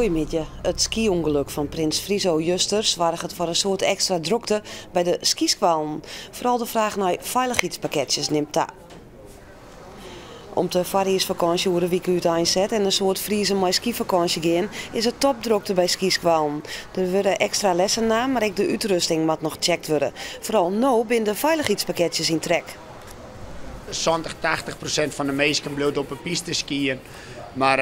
Goeiemiddei. It skyûngelok fan Prins Friso juster soarget foar in soad ekstra drokte by de skyskoallen. Foaral de fraach nei feilichheidspakketsjes nimt ta. Om't de foarjiersfakânsje oer in wike úteinset en in soad Friezen mei skyfakânsje gean, is it topdrokte by skyskoallen. Der wurde ekstra lessen naam, mar ek de útrusting moat noch checkt wurde. Foaral no binne de feilichheidspakketsjes yn trek. 70, 80% fan de minsken bliuwt op 'e piste skyen. Mar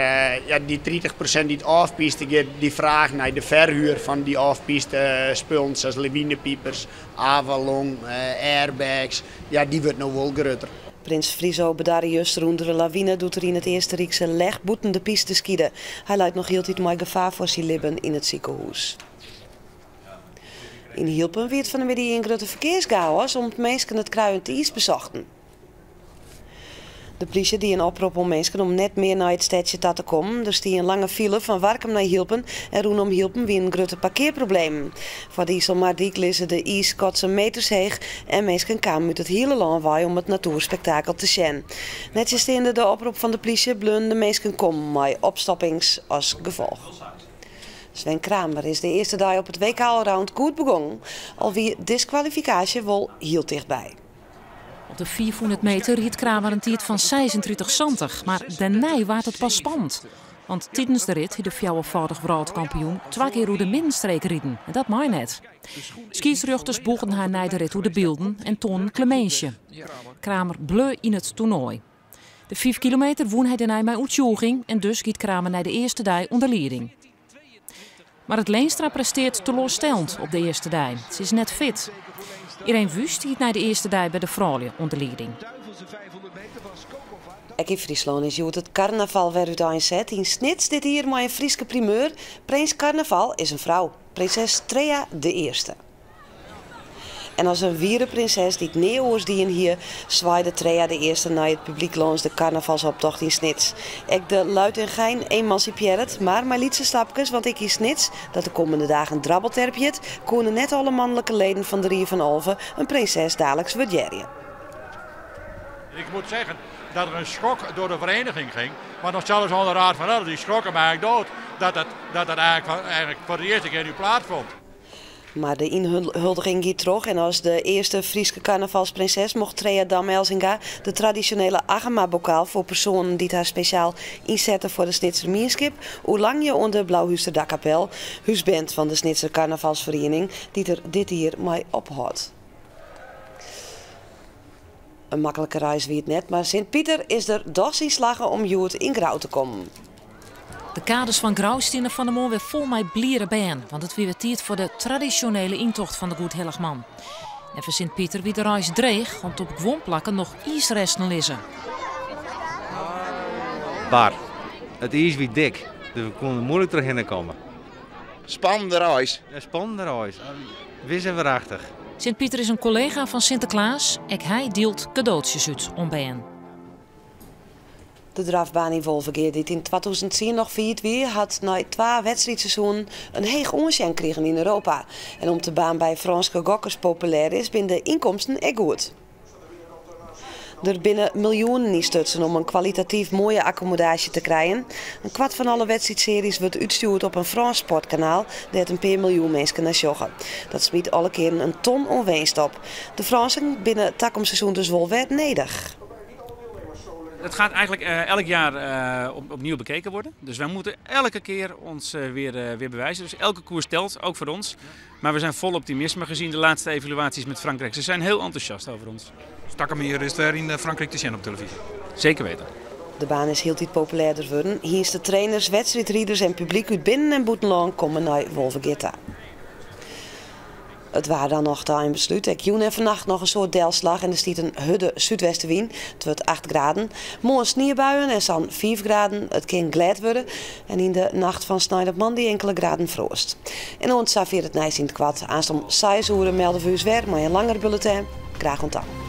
ja, dy 30% dy't off-piste giet, dy fraach nei de ferhuer fan dy off-piste spullen, sa as lawinepipers, Avalon, airbags, ja, dy wurdt no wol grutter. Prins Friso bedarre juster ûnder in lawine doe't er yn it Eastenrykse Lech bûten de piste skyde. Hy leit noch hieltyd mei gefaar foar syn libben yn it sikehûs. Yn Hylpen wie it fan 'e middei in grutte ferkearsgaos om't minsken it kruiend iis besochten. De plysje die in oprop oan minsken om net mear nei it stedsje ta te kommen. Der stie in lange file fan Warkum nei Hylpen en rûnom Hylpen wienen grutte parkearproblemen. Foar de Iselmardyk lizze de iiskotsen meters heech en minsken kamen út it hiele lân wei om it natoerspektakel te sjen. Nettsjinsteande de oprop fan de plysje bleaunen de minsken kommen mei opstoppings as gefolch. Sven Kramer is de earste dei op it WK Allround goed begongen, al wie diskwalifikaasje wol hiel tichtby. Op de 500 meter ried Kramer in tiid fan 36,70, mar dêrnei waard it pas spannend. Want tidens de rit hie de fjouwerfâldich wrâldkampioen twa kear oer de middenstreek riden en dat mei net. Skiedsrjochters bûgden har nei de rit oer de bylden en toanden kleminsje. Kramer bleau yn it toernoai. De 5 kilometer wûn hy dêrnei mei oertsjûging en dus giet Kramer nei de earste dei oan de lieding. Marrit Leenstra presteart teloarstellend op de earste dei. Se is net fit. Ireen Wüst giet nei de earste dei by de froulju oan de lieding. Ek yn Fryslân is hjoed it karnaval wer úteinset. Yn Snits dit jier mei in Fryske primeur. Prins Karnaval is in frou, prinses Trea de Earste. En as in wiere prinses dy't nea oars dien hie, swaaide Trea de Earste nei it publyk lâns de karnavalsoptocht yn Snits. Ek de Luit en Gein emansipearret, mar mei lytse stapkes, want ek yn Snits, dat de kommende dagen Drabbelterp hjit, koene net alle manlike leden fan de Rie fan Alve in prinses daliks wurdearje. Ik moet zeggen dat er een schok door de vereniging ging. Maar nog zelfs onder de Raad van Elf, die schrokken mij eigenlijk dood dat dat eigenlijk voor de eerste keer nu plaatsvond. Mar de ynhuldiging giet troch en as de earste Fryske karnavalsprinses mocht Trea Dam-Elzinga de tradisjonele Agema-bokaal foar persoanen dy't har spesjaal ynsette foar de Snitser mienskip oerlangje oan de Blauhúster Dakkapel, húsband fan de Snitser Karnavalsferiening, dy't der dit jier mei ophâldt. In maklike reis wie it net, mar Sint Piter is der dochs yn slagge om hjoed yn Grou te kommen. De kades fan Grou stiene fan 'e moarn wer fol mei bliere bern, want it wie wer tiid foar de tradisjonele yntocht fan de Goedhillichman. Neffens Sint Piter wie de reis dreech, om't op guon plakken noch iisresten lizze. Bar. It iis wie dik, dus we koene der muoilik trochhinne komme. Spannende reis. In spannende reis. Wis en werachtich. Sint Piter is in kollega fan Sinteklaas. Ek hy dielt kadootsjes út oan bern. De drafbaan yn Wolvegea dy't yn 2010 noch fallyt wie, hat nei twa wedstriidseizoenen in heech oansjen krigen yn Europa. En om't de baan by Frânske gokkers populêr is, binne de ynkomsten ek goed. Der binne miljoenen ynstutsen om in kwalitatyf moaie akkommodaasje te krijen. In kwart fan alle wedstriidsearjes wurdt útstjoerd op in Frânsk sportkanaal dêr't in pear miljoen minsken nei sjogge. Dat smyt alle kearen in ton oan winst op. De Frânsen binne takom seizoen dus wol wer nedich. Het gaat eigenlijk elk jaar opnieuw bekeken worden. Dus wij moeten elke keer ons weer bewijzen. Dus elke koers telt, ook voor ons. Maar we zijn vol optimisme gezien de laatste evaluaties met Frankrijk. Ze zijn heel enthousiast over ons. Takom jier is it wer yn Frankryk te sjen op televyzje. Zeker weten. De baan is hieltyd populêrder wurden. Hynstetrainers, wedstriidriders en publyk út binnen- en bûtenlân komme nei Wolvegea ta. It waar dan noch ta ein beslút. Ek jûn en fannacht noch in soad delslach en der stiet in hurde súdwestewyn. It wurdt 8 graden. Moarn sniebuien en sa'n 5 graden. It kin glêd wurde en yn de nacht fan snein op moandei inkele graden froast. En oant safier it nijs yn it koart. Aanst om 6 oere melde we ús wer mei in langer bulletin. Graach oant dan.